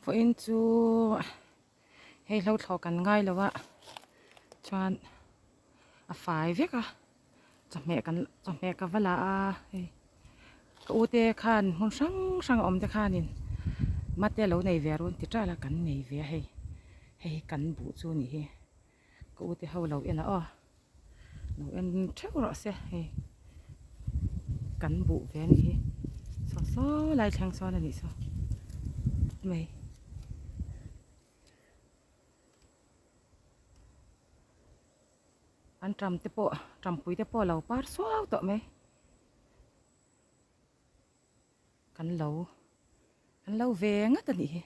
Vawiin chu hei hlo thlawh kan ngai lo a chuan a fai vek a chawhmeh kan chawhmeh ka va la a hei ka u te khan hmun hrang hrang a awm te khanin mate lo nei ve run ti ṭalh a kan nei ve a hei hei hi kan buh chu a nih hi ka u te ho lo en a aw. Lo en theuh rawh se hei kan buh ve a nih hi saw saw lai thleng sawn a nih saw mai an tam te pawh tampui te pawh a lo par suau tawh mai kan lo kan lo ve ngat a nih hi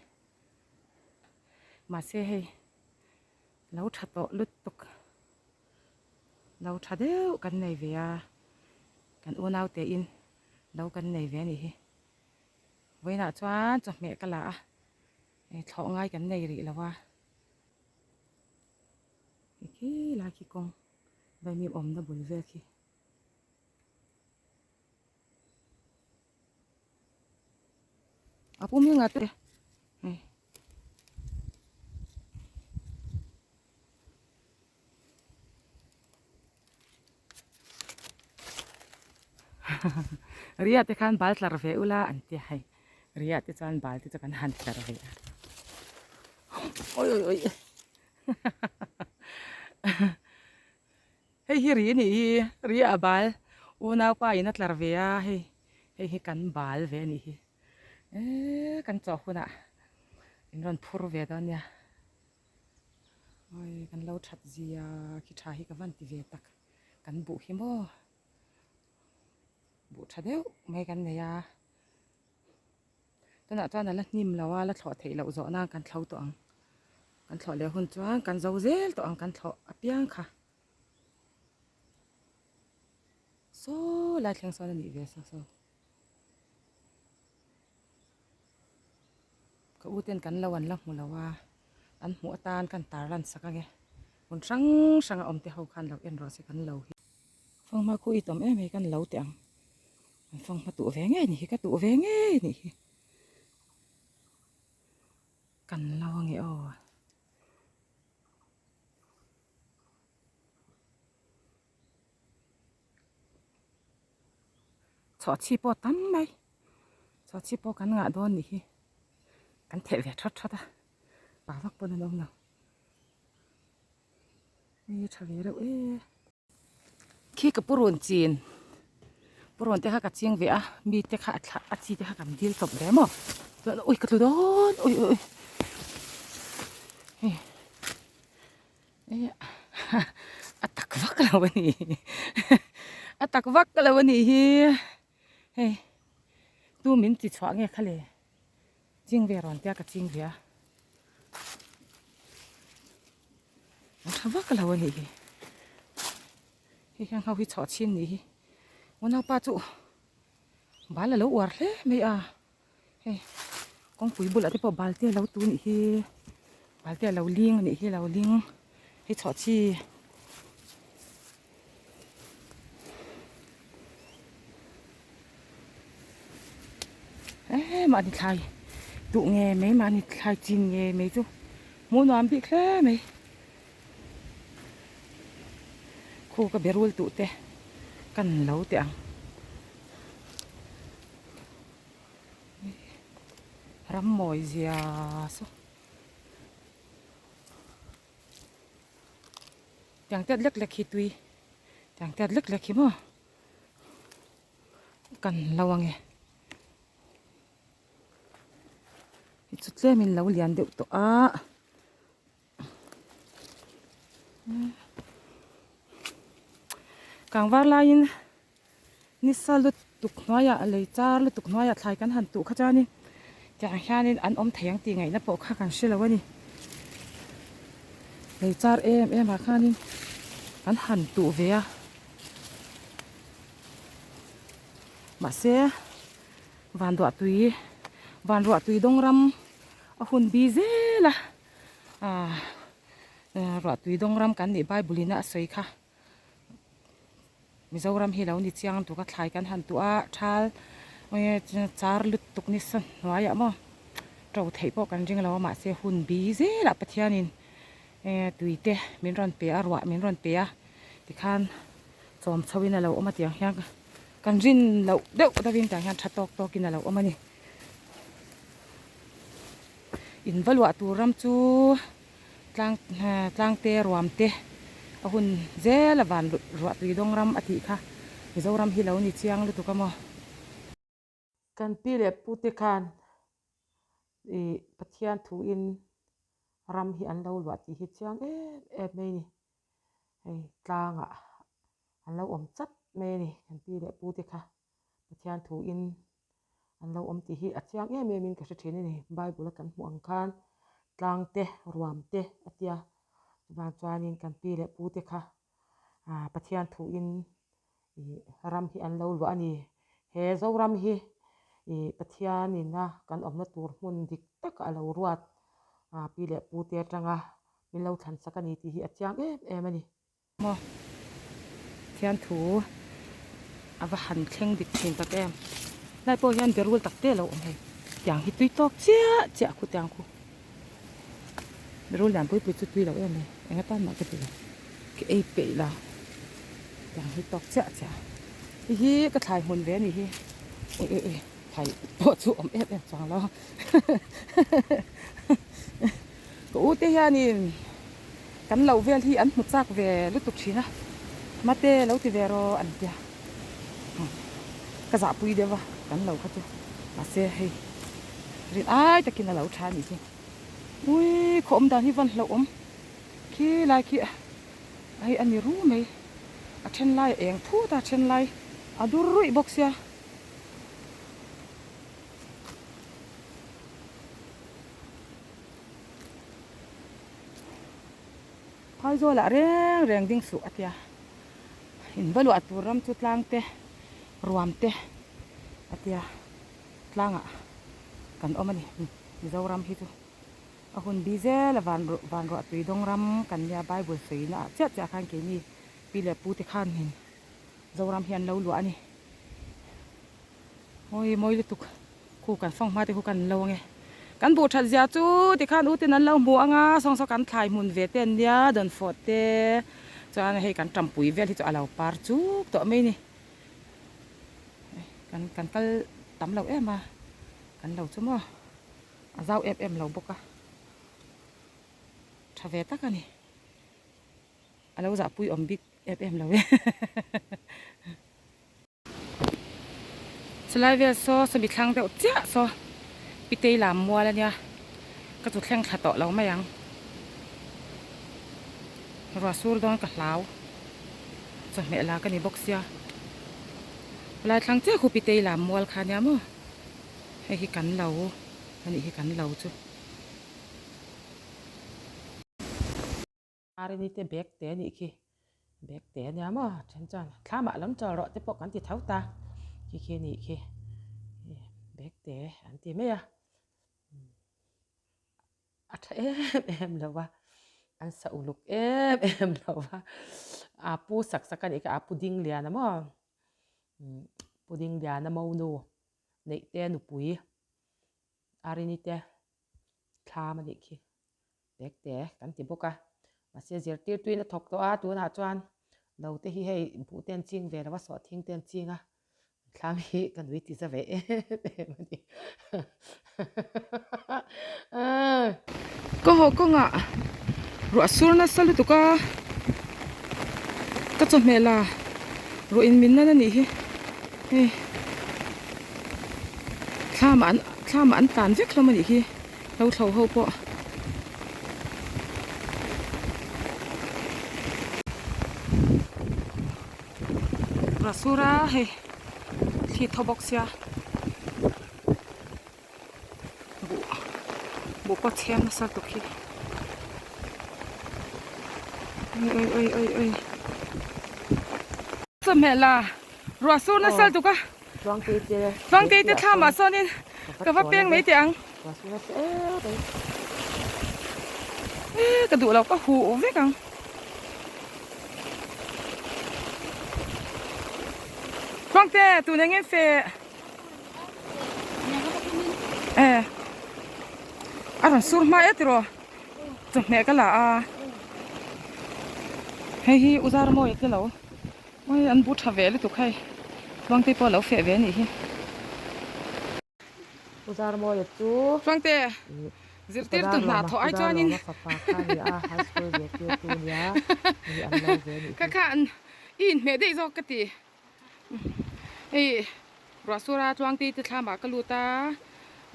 mahse hei. Lo tha tawh lutuk lo tha deuh kan nei ve a kan unau te in lo kan nei ve a nih hi vawiinah chuan chawhmeh ka la a hei thlawh ngai kan nei rih lo a hei khi lai khi kawng vaimim awmna bul vel khi. A pum hi ngah te hei Ria te khan bal tlar ve ula an tia hei Ria te chuan bal te chu kan han tlar ve a oi oi oi Hei hi ri a nih hi, ri a bal unaupa in a tlar ve a hei, hei hi kan bal ve a nih hi eee kan chawh hunah in rawn phur ve dawn nia awi kan lo that zia khi tha hi ka van ti ve tak kan buh hi maw buh tha deuh mai kan nei a tunah chuan a la hnim lo a la thlawh theih loh zawh nan kan thlo tawh ang kan thlawh leh hun chuan kan zo zel tawh ang kan thlawh apiang kha. Saw lai thleng sawn a nih ve sa saw. Ka u ten kan lo an la hmu lo a, an hmuh atan kan tar lan sak ange. Hmun hrang hrang a awm te ho khan lo en rawh se kan lo hi. Fanghma khu i tawm em hei kan lo teh ang. An fanghma tuh ve ngei nih hi ka tuh ve ngei nih hi. Kan lo ange aw. Chhuahchhi pawh a tam mai chhuahchhi pawh kan ngah dawn nih hi kan theh ve that that a pa vak pawn an awm lo hei tha ve reuh e khi ka purun chin purun te kha ka ching ve a mi te kha a thlah a chi te kha kan dil chawp ve maw chuan ui ka tlu dawn ui ui ui hei. A tak vak lo a ni a tak vak lo a nih hi hei tu min ti chhuah nge kha le ching ve rawn tia ka ching ve a a tha vak lo a nih hi hei hian ho hi chhuah chhin nih hi unaupa chu bal a lo uar hle mai a. Hei kawngpui bulah te pawh bal te a lo tu nih hi bal te a lo ling a nih hi a lo ling hei chhuah chi eee mahni thlai duh nge mai mahni thlai chin nge mai chu hmuh nuam bik hle mai khu ka berul tuh te kan lo teh ang. Ram mawi zia saw tiang tiat lek lek hi tui tiang tiat lek lek hi maw kan lo ange hi chu tlem in lo lian deuh tawh a. Kangvar laiin nisa lutuk hnuaiah lei char lutuk hnuaiah thlai kan han tuh kha chuanin tiang hianin an awm thei ang tih ngaihna pawh kha kan hre lo a ni. Lei char em em ah khanin an han tuh ve a mahse vanduah tui vanruah tui dawng ram a hun bi zel a. Aaa ruahtui dawng ram kan nih bible in a sawi kha Mizoram hi lo ni chiang tuk a thlai kan han tuah a thal char lutuk nisa hnuaiah maw. To theih pawh kan ring lo a mahse hun bi zelah Pathianin tui te min rawn pe a ruah min rawn pe a tikhan chawm chho in a lo awm a tiang hian kan rin loh deuh deuh in tiang hian tha tawk tawk in a lo awm a ni. In va luah tur ram chu tlang tlang te ruam te a hun zel a van ruah tui dawng ram a tih kha Mizoram hi lo ni chiang lutuk a maw. Kan pi leh pu te khan ih Pathian thuin ram hi an lo luah tih hi chiang em em mai a ni. Hei tlangah an lo awm chat mai a ni kan pi leh pu te kha Pathian thuin an lo awm tih hi a chiang em em in ka hre thin a ni. Bible a kan hmuh ang khan tlang te ruam te a tia chuvang chuanin kan pi leh pu te kha ah Pathian thuin ih ram hi an lo luah a ni. He Zoram hi ih Pathianin a kan awmna tur hmun dik tak a lo ruat ah pi leh pu te atanga min lo thlan sak a ni tih hi a chiang em em a ni. Maw Pathian thu a va han thleng dik thin tak em. Lai pawh hian berul tak te a lo awm hei. Tiang hi tui tawk chiah chiah khu tiang khu. Berul lian pui pui chu tui lo em e. Eng atan mah ka ti lo. Ka ei peih la. Tiang hi tawk chiah chiah. Hei hi ka thlai hmun ve a nih hi. Ui ui ui thlai pawh chu awm em em chuang lo. Ka u te hianin kan loh vel hi an hmu chak ve lutuk thin a. Mate lo ti ve rawh an tia. Ka zahpui deuh a kan lo kha chu. Mahse hei rin ai takin a lo tha a nih hi. Ui khaw awm dan hi van hlauh awm. Khi lai khi hei a ni ru mai. A then lai a eng phut a, a then lai a dur ruih bawk sia. Phaizawl ah reng reng ding suh a tia in va luah tur ram chu tlang te ruam te a tia tlang ah kan awm a ni Mizoram hi chu a hun bi zel a van van ruah tui dawng ram kan nia bible sawi na ah chiah chiah khan keini pi leh pu te khan in Zoram hi an lo luah a ni. Mawi mawi lutuk khu kan fang hma te khu kan lo ange kan buh that zia chu tikhan u ten an lo hmu anga sawng saw kan thlai hmun ve te an nia dawnfawh te chuan hei kan tampui vel hi chu a lo par chuk tawh mai ni kan kan kal tam lo em a kan lo chu maw a zau em em lo bawk a tha ve tak a ni. A lo zahpui awm bik em em lo e. Chulai vel saw sawmi thlang deuh chiah saw Pitei lam mual ania ka chu thleng thla tawh lo mai ang. Ruah sur dawn ka hlau chawhmeh la ka ni bawk sia. Chulai thlang chiah khu Pitei lam mual kha ania maw hei hi kan lo anih hi kan lo chu. Arini te bag te anih khi bag te ania maw then chuan thlamah lam chawl rawh te pawh kan ti tho ta khi khi anih khi bag te an ti mai a a tha em em lo va an sa uluk em em lo va a pu sak sak anih kha a pudding lian a maw pudding lian a monu neih te nupui Arini te thlam anih khi. Bag te kan ti bawk a mahse zirtirtuin a thawk tawh a tunah chuan lo te hi hei buh te an ching ve lo a sawhthing te an ching a thlam hi ka nui ti za ve em em a ni Ka haw kawngah ruah sur nasa lutuk a ka chawhmeh la ruah in min nan a nih hi hei thlam ah thlam ah an tlan vek hlawm a nih hi. Lo thlo ho pawh. Rasura hei thli thaw bawk sia buh buh pawh chhem nasa tuk hi oi oi oi oi oi chawhmeh la ruah sur nasa lutuk a. Chuangtei te thlamah sawnin ka va peng mai teh ang. Ka duh lo ka huh vek ang. Chuangte tun eng nge fe? A rawn sur hma e tiraw chawhmeh ka la a hei hi u zar mawi te lo ui an bu tha ve lutuk hei Tluangte pawh a lo feh ve a nih hi. U zar mawi chu Tluangte zirtirtu hna thawh ai chuanin kha kha i inhmeh daih zawk ka ti. Hei ruah sura tluangte te thlamah ka lut a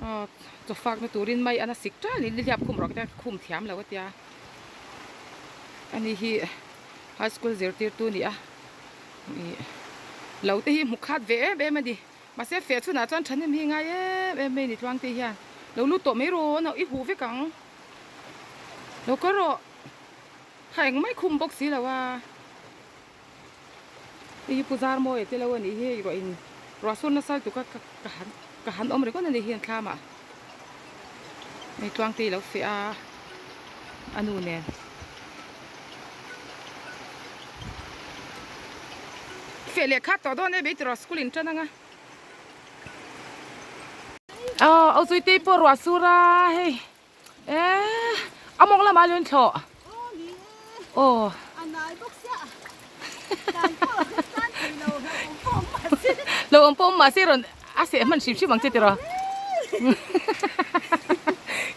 aw chaw fakna turin mai an a sik ṭal in nihliap khum rawh ka tia ka khum thiam lo a tia ani hi high school zirtirtu a ni a ih lo te hi hmu khat ve em em a ni mahse feh chhunah chuan thahnem hi ngai em em mai a ni tluangte hian lo lut tawh mai rawh no i huh vek ang lo kal rawh kha engmah i khum bawk si lo a. Hei hi Pu Zarmawia te lo a nih hi hei ruah in ruah sur nasa lutuk a ka han ka han awm ringawt a nih hi an thlam ah hei Tluangte i lo feh a a nu nen feh leh khat tawh dawn e bei tiraw school in tan ang a aw au Zuitei pawh ruah sur a hei. Eh, a mawng lamah lun thlawh. Aw. Lo awm pawh awm mahse rawn a seh hman hrim hrim ang che tiraw.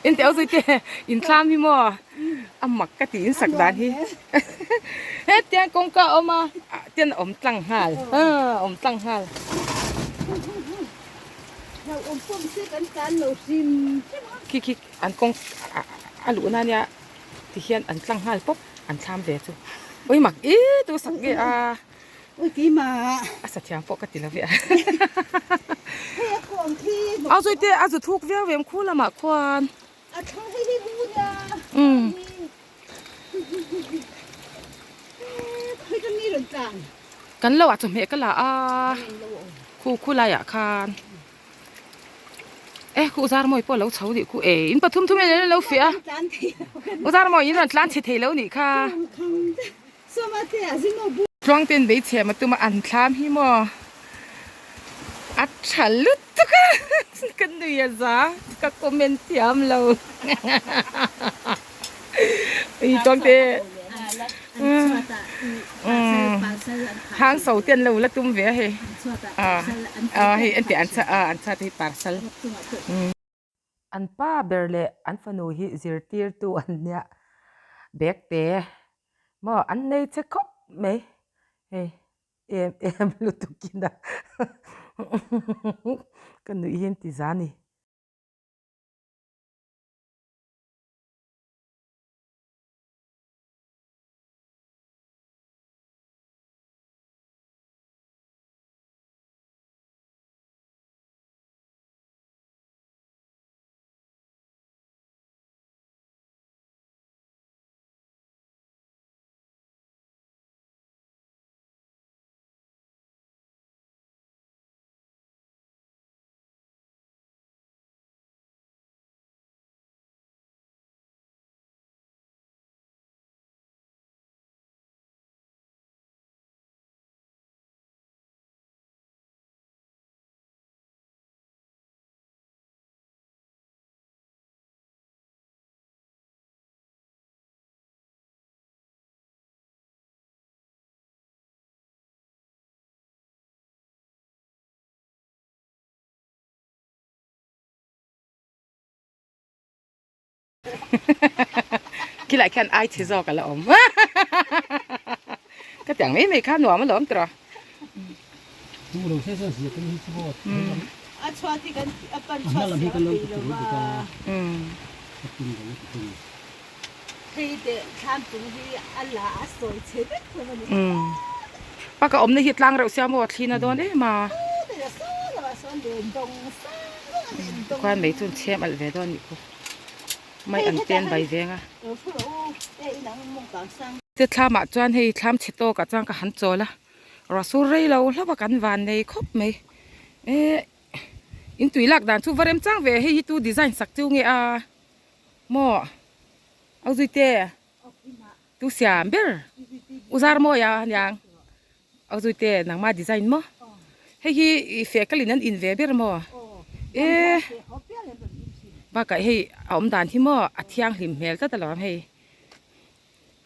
In teh zui te in thlam hi maw a mak ka ti in sak dan hi. Hetiang kawngka a awm a ten a awm tlang nghal a awm tlang nghal. Khi khi an kawng a luh na nia ti hian an tlang nghal pawp an thlam ve chu ui mak i tu sak nge a a sa thiam pawh ka ti lo ve a a zui te a zu thuk viau em khu lamah khuan umm Kan lo ah chawhmeh ka la a khu khu laiah khan e khu zar mawi pawh a lo chho dih khu e in pathum thum in an lo fiah a u zar mawi in rawn tlan chhe thei lo nih kha tluang ten hmeichhe a tum a an thlam hi maw a tha lutuk a ka nui a za ka comment thiam lo. Hang so te an lo la tum ve a hei a hei an tih an chhuat hi parcel. An pa ber leh an fanu hi zirtirtu an nia bag te maw an nei che khawp mai hei em em lutuk in a ka nuih hi an ti za a ni. Khilai khian ai chhe zawk a la awm ka tiang mai mai kha nuam alawm tawh Paka awmna hi tlang reuh sia maw thli na dawn em a khuan mai chu an chhem alh ve dawn a nih khu mai an pen bai veng a Che thlamah chuan hei thlam chhe tawkah chuan ka han chawl a ruah sur rei lo hlauh a kan van nei khawp mai eh in tui lak dan chu va rem chang ve hei hi tu design sak chu nge a. Maw au zui te tu siam ber u zar mawi a aniang au zui te nangma design maw hei hi i feh kalin an in ve ber maw e Bakah hei a awm dan hi maw a thianghlim hmel tlat alawm hei.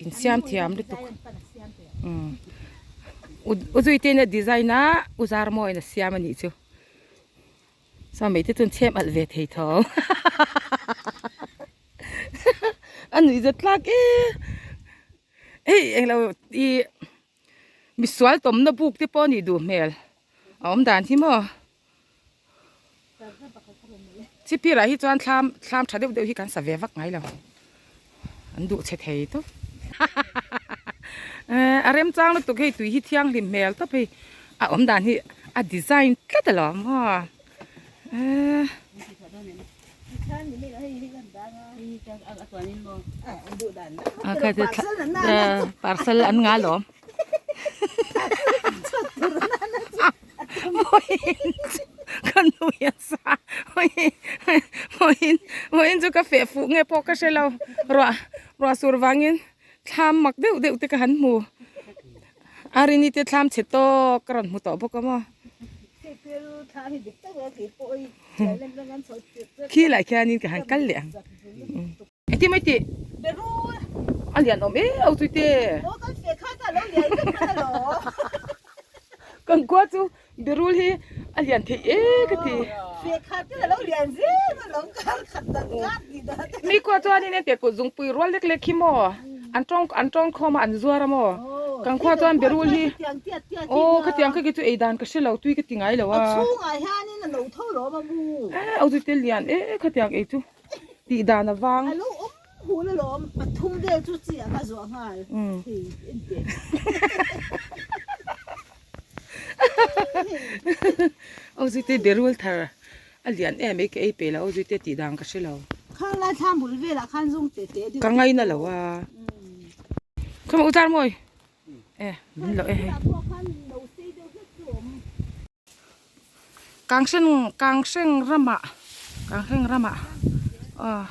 Insiam thiam lutuk. Umm u zui te in a design a u zar mawiin a siam a nih chu. Chuan mei te chuan chhem alh ve thei tho. A nuih zat tlak e. Hei englo ih misual tawmna buk te pawh a nih duh hmel a awm dan hi maw. Chipirah hi chuan thlam thlam tha deuh deuh hi kan sa ve vak ngai lo an duh chhe thei tawp a remchang lutuk hei tui hi thianghlim hmel tawp hei a awm dan hi a design tlat alawm maw parcel an nga alawm. Ka nui a sa vawiin vawiin chu ka feh fuh nge pawh ka hre lo ruah ruah sur vangin thlam mak deuh deuh te ka han hmu a rini te thlam chhe tawk ka rawn hmu tawh bawk a maw khi lai khianin ka han kal leh ang. Engtin mai tih? A lian awm em au chuite. Kan khua chu berul hi a lian theih e ka ti. Mi khua chuanin engtiah kut zungpui rual lek lek hi maw an tawng an tawng khawm a an zuar a maw kan khua chuan berul hi aw khatiang kha khi chu ei dan ka hre lo tui ka ti ngai lo a. Au chuite lian e khatiang ei chu. Tih dan a vang. A lo awm hul alawm, pathum vel chu chi ah ka zuah nghal. Hei en teh. Aw zute berul thar a lian em mai ka ei pe lo, aw zute tih dan ka hre lo. Khang lai thlam bul velah khan zung teh teh deuh. Ka ngaina lo a. Khawmah u Zarmawi. E min lo e hei. Kanghreng kanghreng ramah kanghreng ramah aw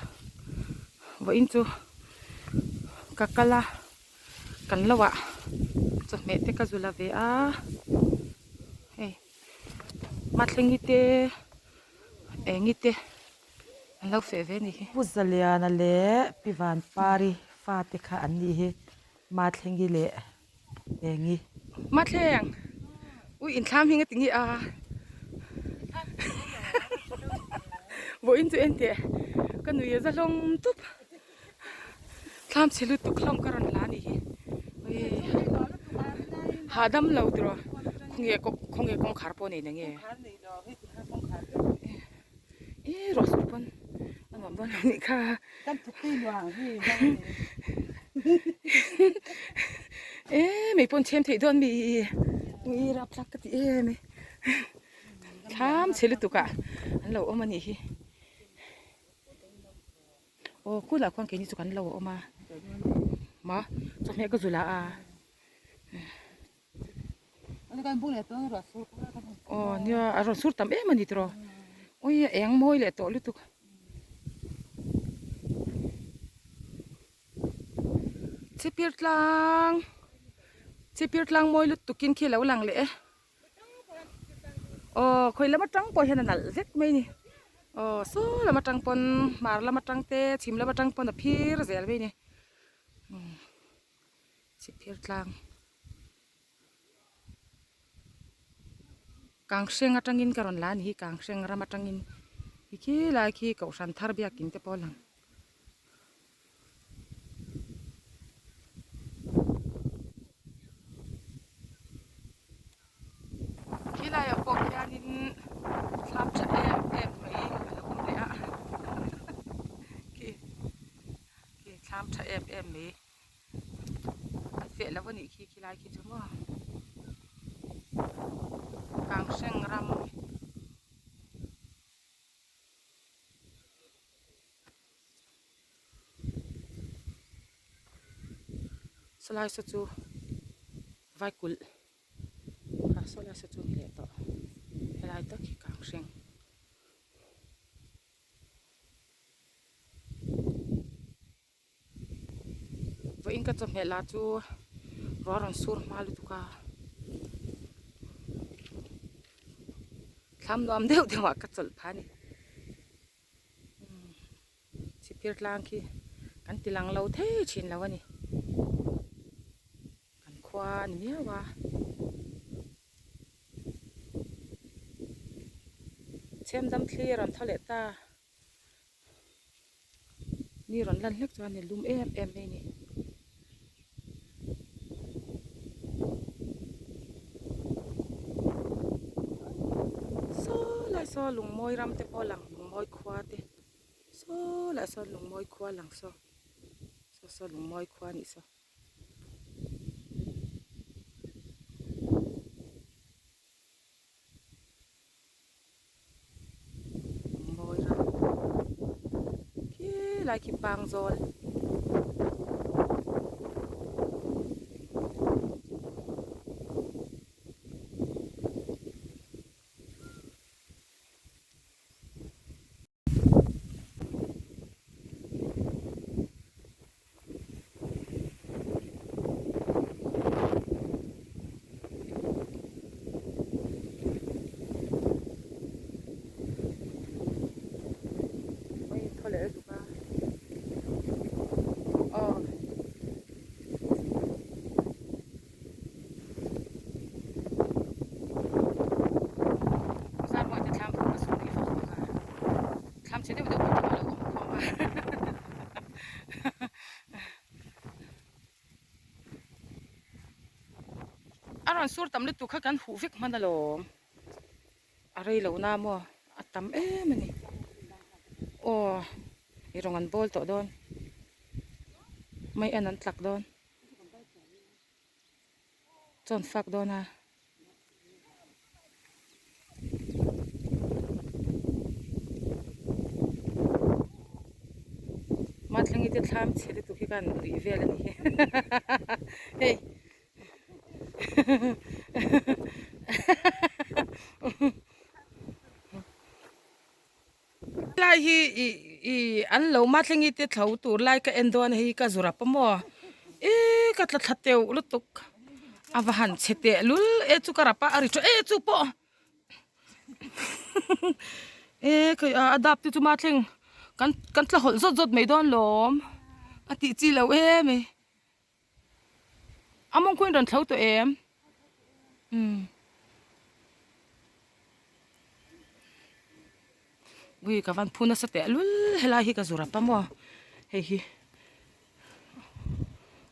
vawiin chu ka kal a kan lo ah chawhmeh te ka zu la ve a hei mathlengi te engi te an lo feh ve a ni hi. Pu Zaliana leh Pi Vanpari fate kha an nih hi Mathlengi leh Engi. Mathleng, ui inthlam hi nga ti nge a? Vawiin chu en teh, ka nui a za hlawm tup. Thlam chhe lutuk hlawm ka rawn hla anih hi. Ui hahdam lo tiraw, khawnge khawnge kawngkhar pawh nei na nge? Ih ruah sur pawn a nuam dawn lo nih kha. E mei pawn chhem theih dawn mi ui rapthlak ka ti em e thlam chhe lutuk ah an lo awm a nih hi aw khulah khuan keini chu kan lo awm a ma chawhmeh ka zu la a. Aw nia a rawn sur tam em a ni tiraw ui a eng mawi leh tawh lutuk chipir tlang chipir tlang mawi lutuk in khi a lo lang leh e aw khawi lam atang pawh hian a nalh vek mai a ni aw saw lam atang pawn hmar lam atang te chhim lam atang pawn a phir zel mai a ni. Chipir tlang Kanghreng atangin ka rawn la a ni hi Kanghreng ram atangin hi khi lai khi Kohhran thar biakin te pawh a lang. Khi laiah pawh khianin thlam tha em em mai a lo awm leh a khi khi thlam tha em em mai. A feh lo a nih khi khilai khi chu maw Kanghreng ram sawlai saw chu vaikulh kha sawlai saw chu a ni leh tawh helai tak hi Kanghreng. Vawiin ka chawhmeh lah chu ruah rawn sur hma lutuk a thlam nuam deuh deuh ah ka chawlh phah a ni. Chhipphir tlang khi kan ti lang lo thei thin lo a ni. Kan khua a ni miau a. Chhemdam thli a rawn tho leh ta. Ni rawn lan hlek chuan i lum em em mai a ni. Saw lai saw lungmawi ram te pawh a lang lungmawi khua te saw lai sawn lungmawi khua a lang saw saw saw lungmawi khua a nih saw. Mawi ram khi lai khi pang zawl. Thlam chhe deuh deuh pawh chu a lo awm khawm a. A rawn sur tam lutuk kha kan huh vek hman alawm. A rei lo na maw a tam em a ni. Aw i rawn an bawl tawh dawn. Mai en an tlak dawn. Chawn fak dawn a. Mathleng te thlam chhe lutuk hi khan nuih vel a ni hi hei Lai hi ih ih an lo Mathlengi te thlo tur lai ka en dawn a hei ka zu rap a maw ih ka tla thla teuh lutuk a va han chhe teh lul e chu ka rap a a ri tha e chu pawh e khawi a dap te chu Mathleng kan kan tla hawlh zawt zawt mai dawn lawm a tih chi loh em e. A mawng khuin rawn thlo tawh em? Umm. Ui ka van phu nasa teh lul helai hi ka zu rap a maw hei hi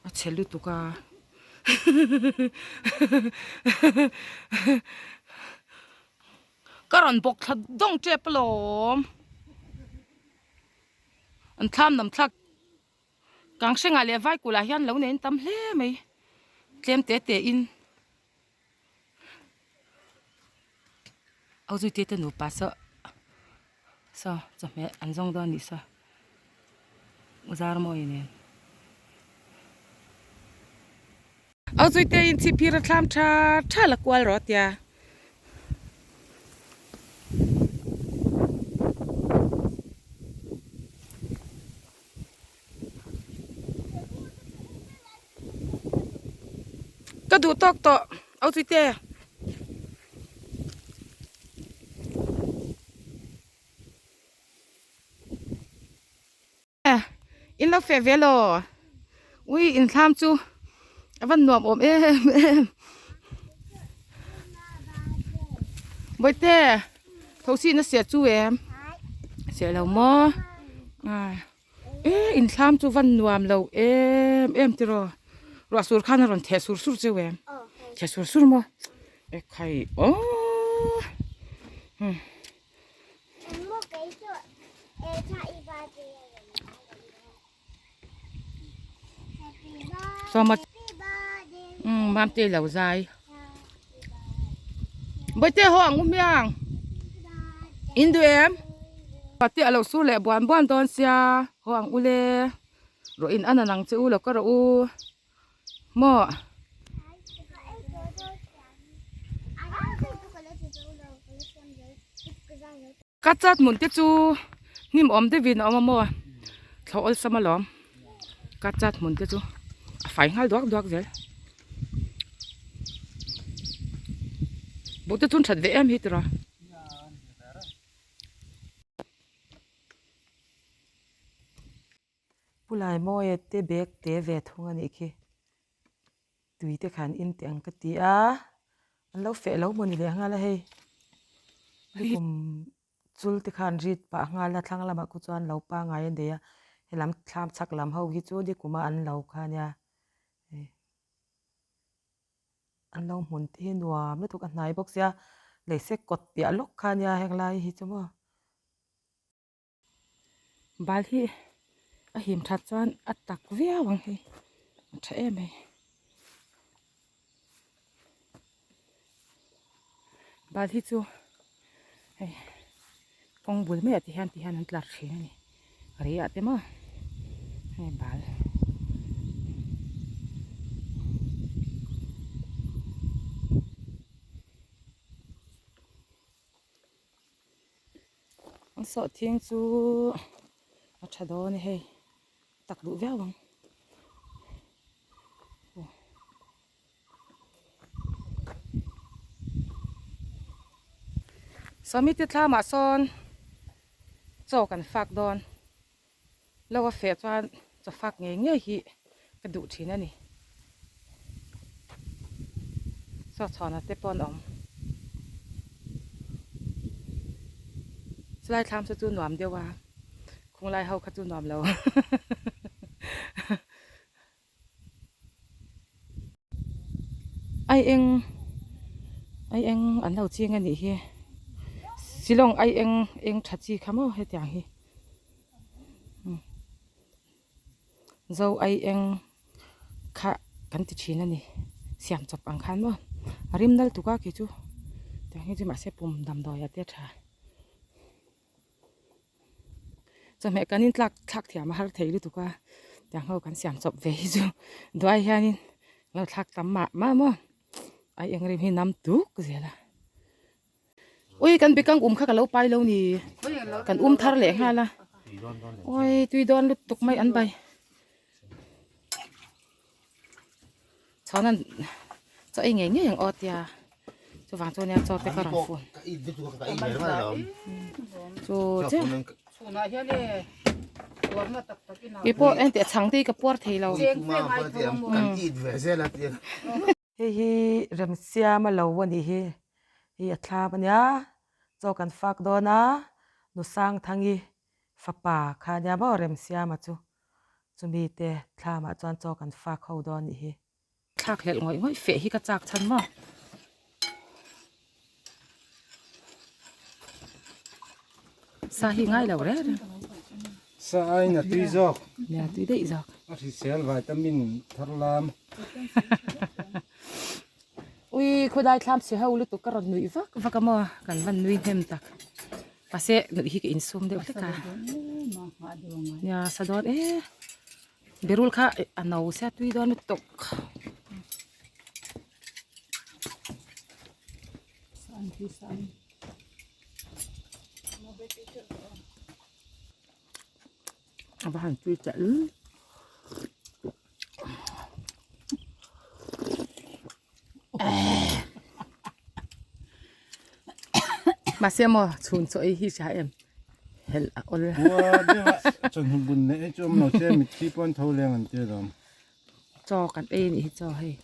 a chhe lutuk a ka rawn bawk thla dawng tep alawm an thlam nam thlak. Kanghrengah leh Vaikulah hian lo nei an tam hle mai tlem te te in au zui te te nupa saw saw chawhmeh an zawng dawn a nih saw zar mawi nen au zui te in chhip phir a thlam tha tha la kual rawh a tia. Ka duh tawk tawh au chui te. In lo feh ve law ui in thlam chu a van nuam awm em em. Bawihte thosi na seh chu em seh lo maw e in thlam chu van nuam lo em em tiraw ruah sur khan a rawn theh sur sur cheu em theh sur sur maw ekhai aww. Sawma umm mamte lo zai bawihte haw ang u hmiang in duh em pate a lo sur leh buan buan dawn sia haw ang u le rawh in an ang che u lo ka rawh u. Maw? Ka chat hmun te chu hnim awm deuhin a awm a maw? Thlo awlsam alawm. Ka chat hmun te chu a fai nghal duak duak zel. Buh te chu an that ve em hi tiraw? Pulai mawi te bag te ve thung a nih khi. Tui te khan in teh ang ka ti a, an lo feh lo maw ni leh nghal a hei. Lukhum chul te khan rit pah nghal a thlang lamah khu chuan lo pangai a nei a, helam thlam chhak lam ho hi chu nikuma an lo kha nia hei. An lo hmun te hi nuam lutuk a hnai bawk sia, lei sek kawt piah lawk kha nia heng lai hi chu maw. Bal hi a him that chuan a tak viau ang hei a tha em mai bal hi chu hei kawng bul maiah te hian ti hian an tlar thin a ni rei ah te maw hei bal. An sawhthing chu a tha dawn a hei tak duh viau ang sawmi te thlamah sawn chaw kan fak dawn lo a feh chuan chaw fak ngei ngei hi ka duh thin a ni chaw chhuahna te pawh an awm chulai thlam saw chu nuam deuh a khunglai ho kha chu nuam lo ai eng ai eng an lo ching a nih hi shillong ai eng eng tha chi kha maw hetiang hi. Zo ai eng kha kan ti thin a ni siam chawp ang khan maw a rim nal tuk a kei chu tiang hi chu mahse pum damdawi ah te a tha chawhmeh kan in tlak thlak thiam a har thei lutuk a tiang ho kan siam chawp ve hi chu duai hianin lo thlak tam mah mah maw ai eng rim hi nam tuk zel a. Ui kan bikang um kha ka lo pai lo ni kan um thar leh nghal a ui tui dawn lutuk mai an bai chhuan an chaw ei ngei ngei ang aw tia chuvang chu nia chaw te ka rawn fun chu che keipawh engteh chhang te hi ka puar thei lo. Hei hi remsiam a lo a nih hi, hei a thlam a nia, chaw kan fak dawn a, Nusangthangi fapa kha a nia maw remsiama chu, chumi te thlamah chuan chaw kan fak ho dawn a nih hi. Thlak hlelh ngawih ngawih feh hi ka chak chhan maw. Sa hi ngai lo reng reng. Sa aiin a tui zawk. Nia tui daih zawk. A hrisel vitamin thar lam. Ui khawdai thlam chhe ho lutuk ka rawn nuih vak vak a maw kan van nui hnem tak. Mahse nuih hi ka insum deuh hlek a. Nia sa dawn e. Berul kha a no sia tui dawn lutuk. A va han tui chiah lul. Mahse maw chhun chaw ei hi hria em helh a awl. Ua deuh a chawhnu bun leh ei chu awm lo se mitthi pawh an tho leng an ti alawm. Chaw kan ei anih hi chaw hei.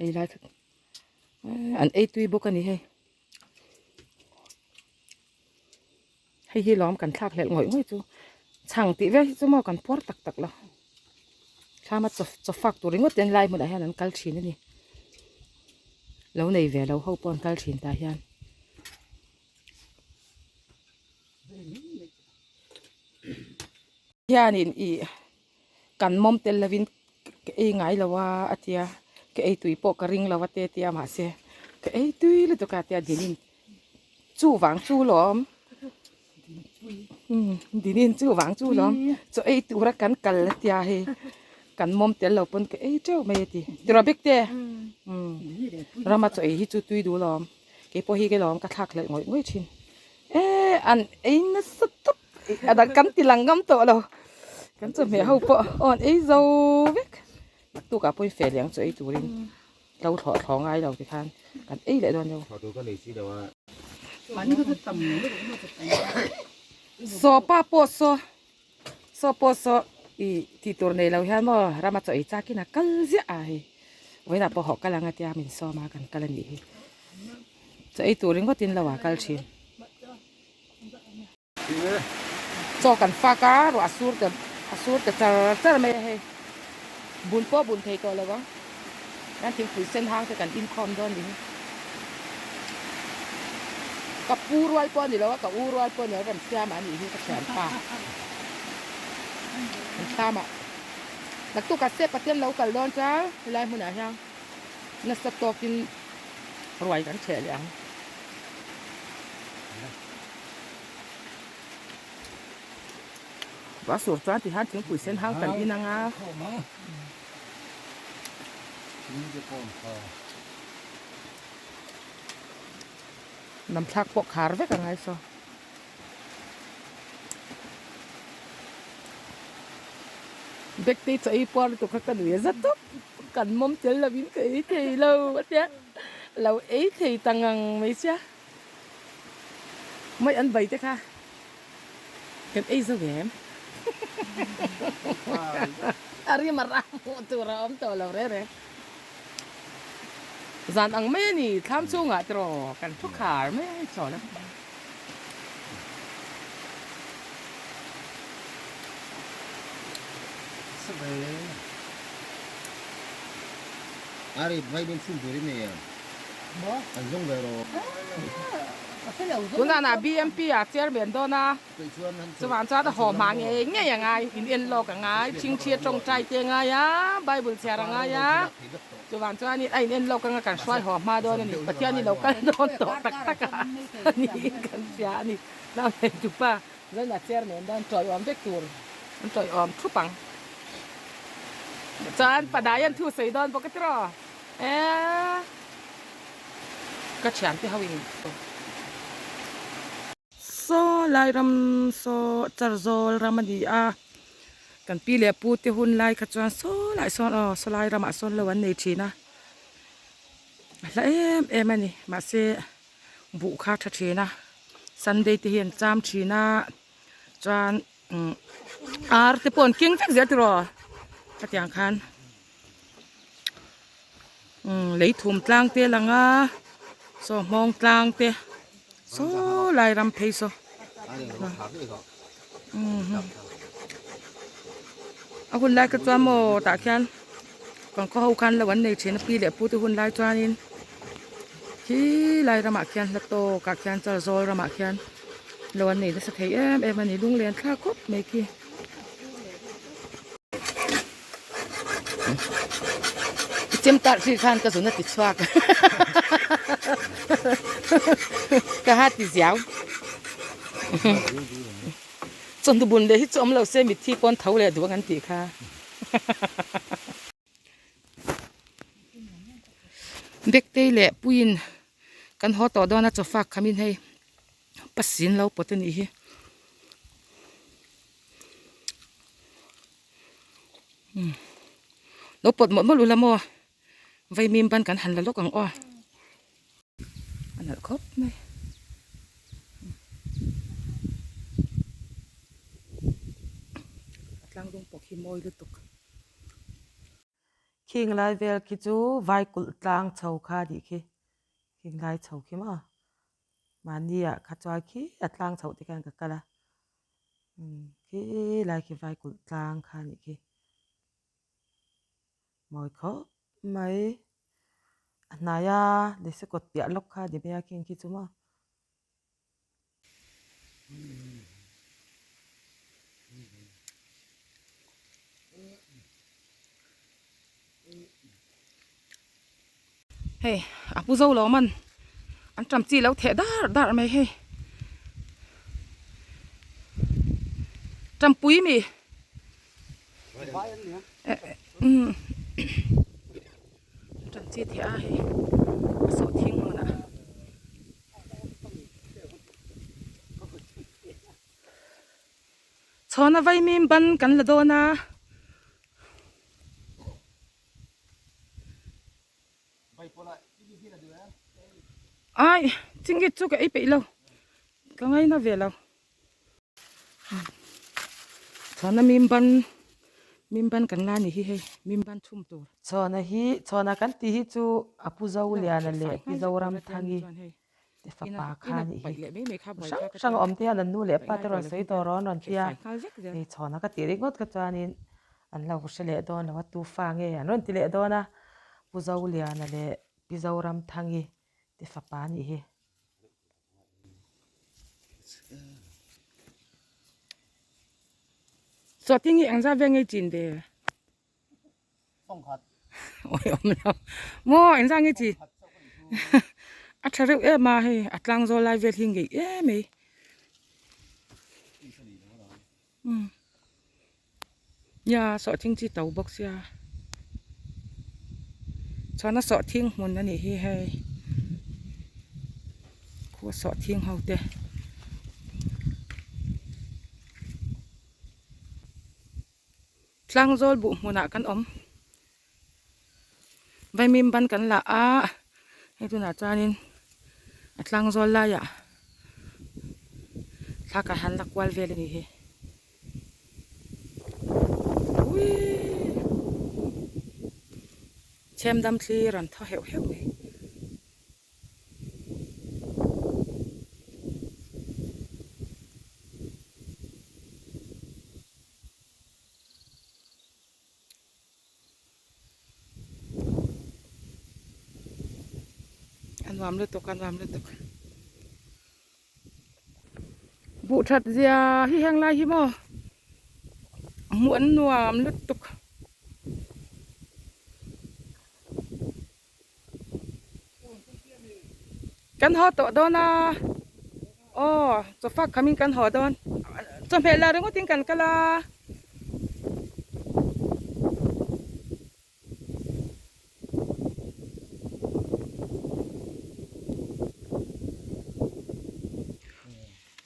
Ei lai kha an ei tui bawk a ni hei hei hi lawm kan thlak hlelh ngawih ngawih chu chhang tih vel hi chu maw kan puar tak tak lo thlama chaw chaw fak tur ringawt te an lai hmunah hian an kal thin a ni lo nei ve lo ho pawh an kal thin tah hian. Hianin ih kan mawm tel lovin ka ei ngai lo a a tia ka ei tui pawh ka ring lo a te tia mahse ka ei tui lutuk a tia dinin chu vang chu lawm umm dinin chu vang chu lawm chaw ei tura kan kal a tia hei kan mawm tel lo pawn ka ei teuh mai a ti tiraw bik te umm rama chaw ei hi chu tui duh lawm keipawh hi ka lawm ka thlak hlelh ngawih ngawih thin e an ei nasa tawp. A dang kan ti lang ngam tawh lo. Kan chawhmeh ho pawh aw an ei zo vek. Naktukah pawhin feh leh ang chu ei turin lo thlawh thlawh ngai lo tikhan kan ei leh dawn deuh. Saw pa pawh saw saw pawh saw ih tih tur nei lo hian maw rama chaw ei chakin a kal ziah a hei vawiinah pawh hawh kal ang a tia min sawm a kan kal a nih hi chaw ei tur ringawtin lo ah kal thin. Chaw kan fak a ruah a sur ta a sur ta char char mai a hei bun pawh bun thei tawh lo ang kan thingpui sen hang te kan inkhawm dawn ni hi ka pu rual pawh a ni lo a ka u rual pawh a ni lo rem siam ah a nih hi ka thianpa an thlam ah naktuk ah step pathian lo kal dawn chuan helai hmunah hian nasa tawkin ruai kan chheh leh ang. Bus sur chuan ti hian thingpui sen hang kan in ang a. Nam thlak pawh khar vek ang ai saw. Bag te chaw ei puar lutuk kha ka nui a za tawp. Kan mawm tel lovin ka ei thei lo a tia. Lo ei thei ta ngang mai sia. Mai an bai te kha kan ei zo em? A rim a ram hmuh tur a awm tawh lo reng reng. Zan ang mai a ni, thlam chungah tiraw kan thu khar mai a hei chawl a. Ari vai min chhun turin nei em? An zawng ve rawh. Tunah nah BMP ah chairman dawn a, chuvang chuan a haw hma ngei ngei a ngai, in en lawk a ngai, chhingchhi a tawngtai te a ngai a, Bible chhiar a ngai a, chuvang chuanin a in en lawk anga kan hruai haw hma dawn a ni, Pathian hi lo kal dawn tawh tak tak a niin kan hria a ni. Nau neitupa Zainah chairman dawn tawiawm vek tur an tawiawm thup ang. Chuan Padai an thu sawi dawn bawk a tiraw? Eee ka thiante ho in Saw lai ram saw charzawl ram a ni a kan pi leh pu te hun lai kha chuan saw lai sawn aw saw lai ramah sawn lo an nei thin a a hla em em a ni mahse buh kha a tha thin a sunday te hi an cham thin a chuan umm ar te pawh an keng vek zel tiraw hetiang khan. Umm lei thum tlang te a lang a saw hmawng tlang te saw lai ram phei saw a hun lai kha chuan maw tah khian kan khaw ho khan lo an nei thin a pi leh pu te hun lai chuanin khi lai ramah khian hla tawk ah khian char zawl ramah khian lo an nei nasa thei em em a ni lunglen thlak khawp mai khi. Chem tarh hri khan ka zun a ti chhuak ka ha ti ziau chawhnu bun leh hi chu awm lo se mitthi pawn tho leh duh ang an tih kha Bektei leh Puiin kan haw tawh dawn a chaw fak khamin hei pasin lo pawt a nih hi. Lo pawt mawlh mawlh ula maw vaimim ban kan han la lawk ang aw a nalh khawp mai. A tlangdung pawh khi mawi lutuk. Khing lai vel khi chu vai kulh tlang chho kha a nih khi khing lai chho khi maw mahni ah kha chuan khi a tlang chhoh te khan ka kal a. Khi lai khi vai kulh tlang kha a nih khi mawi khawp mai a hnai a lehse kawt piah lawk kha a ni mai a khing khi chu maw. Hei a pu zo lo man an ṭam chi lo theh dar dar mai hei ṭampui mi umm ṭam chi theh a hei a sawhthing hmunah. Chhawna vaimim ban kan la dawn a. Ai chingit chu ka ei peih lo ka ngaina ve lo. Chhawna mim ban mim ban kan la ni hi hei mim ban chhum tur. Chhawna hi chhawna kan tih hi chu a Pu Zoliana leh Pi Zoramthangi te fapa kha a nih hi. Hrang hrang a awm te hian an nu leh pa te rawn sawi tawh rawh an rawn ti a, hei chhawna ka tih ringawt kha chuanin an lo hre leh dawn lo a, tu fa nge an rawn ti leh dawn a, Pu Zoliana leh Pi Zoramthangi te fapa a nih hi. Sawhting hi engzat vel nge chin ve? Oi awm lo. Maw engzat nge chin? A tha reuh em a hei a tlang zawl lai vel hi ngeih em mai. Umm nia sawhthing chi to bawk sia chuan a sawhthing hmun a nih hi hei khu a sawhthing ho te tlang zawl buh hmunah kan awm vaimim ban kan la a hei tunah chuanin a tlang zawl laiah thla ka han la kual vel a nih hi uiii chhem dam thlir an thaw heuh heuh mai. A nuam lutuk a nuam lutuk buh that zia hi heng lai hi maw hmuh an nuam lutuk. Kan haw tawh dawn a aw chawfak khamin kan haw dawn chawhmeh la ringawt in kan kal a.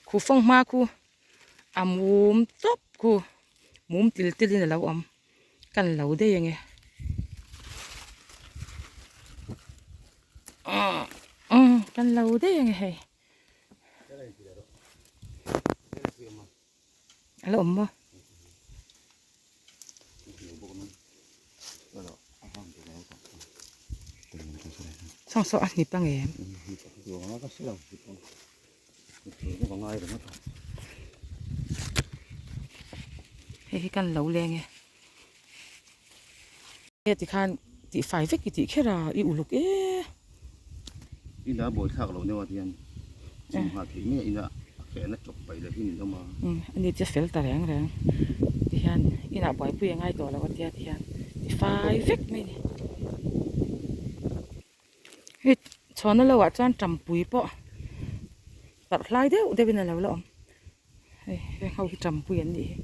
Khu fawng hma khu a mum tawp khu mum til til in a lo awm. Kan lo daih ange. Kan lo daih ange hei. A la awm maw? Sawng saw a hnip ange em? Hei hi kan lo leng e. He tikhan tih fai vek i tih kher a i uluk e. Ina bawi thlak lo neuh a tihian chim nghal theih mai a ina a fehna chawp paih leh hi ni awm a. Umm ani chu fel ta reng reng tihian inah buaipui a ngai tawh lo a tia tihian ti fai vek mai a ni. Hei chhuahna lo ah chuan tampui pawh parh hlai deuh deuh in a lo la awm hei heng ho hi tampui an nih hi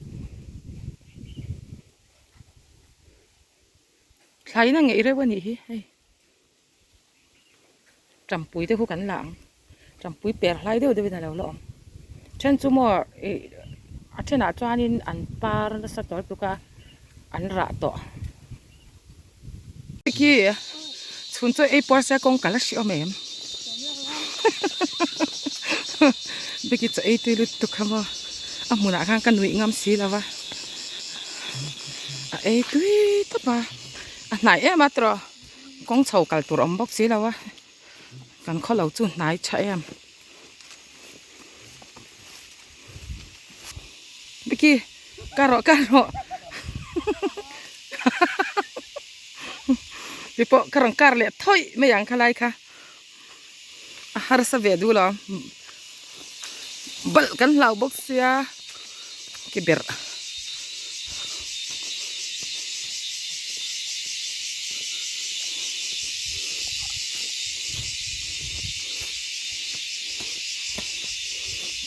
thlai in a ngeih reuh a nih hi hei tampui te khu kan la ang tampui per hlai deuh deuh in a lo la awm then chu maw ih a thenah chuanin an par nasa tawh lutuk a an rah tawh. Khi chhun chu ei puar se kawng kal a hre awm em biki chaw ei tui lutuk kha maw a hmunah khan ka nuih ngam si lo va a ei tui tawp a a hnai em a tawh kawng chho kal tur a awm bawk si lo a kan khaw lo chu hnai tha em biki ka rawh ka rawh ti pawh ka rawn kar leh thawih mai ang khalai kha a harsa ve duh lo balh kan hlau bawk sia ki berh.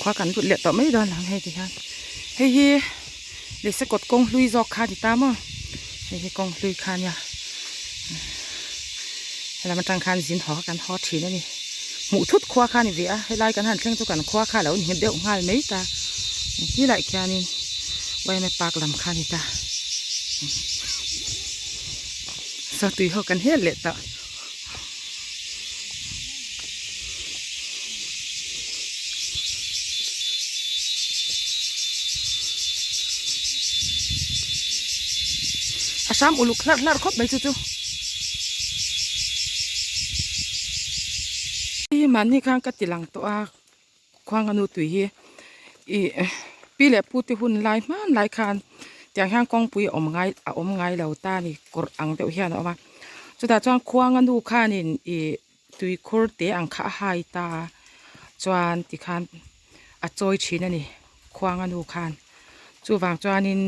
Khua kan lut leh tawh mai dawn ang hei ti hian hei hi lehse kawt kawng hlui zawk kha a ni ta maw hei hi kawng hlui kha a nia helam atang khan zin haw kha kan haw thin a ni hmuh thut khua kha a ni ve a helai kan han thleng chu kan khua kha a lo ni nghet deuh nghal mai ta engti lai khianin. Yma park lam kha a ni ta saw tui ho kan hel leh tawh. A hram uluk hlarh hlarh khawp mai chu chu. Mahni khan ka ti lang tawh a khuang a nu tui hi ih pi leh pu te hun lai hman lai khan tiang hian kawngpui a awm ngai a awm ngai lo ta a ni kawrh ang deuh hian a awm a chutah chuan khuang a nu khanin ih tuikhur te ang kha a hai ta a chuan tikhan a chawi thin a ni khuang a nu khan chuvang chuanin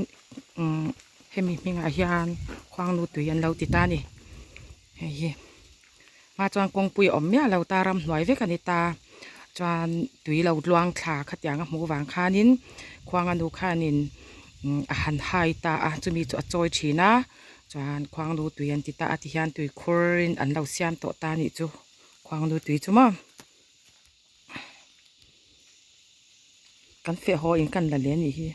umm hemi hmingah hian khuang nu tui an lo ti ta a ni hei hi hma chuan kawngpui a awm miah lo ta ramhnuai vek a ni ta chuan tui lo tluang thla khatiang a hmuh vang khanin khuang a nu khanin umm a han hai ta a chumi chu a chawi thin a. Chuan khuangnu tui an ti ta a tihian tui khurin an lo siam tawh ta anih chu khuangnu tui chu maw kan feh haw in kan la leh anih hi.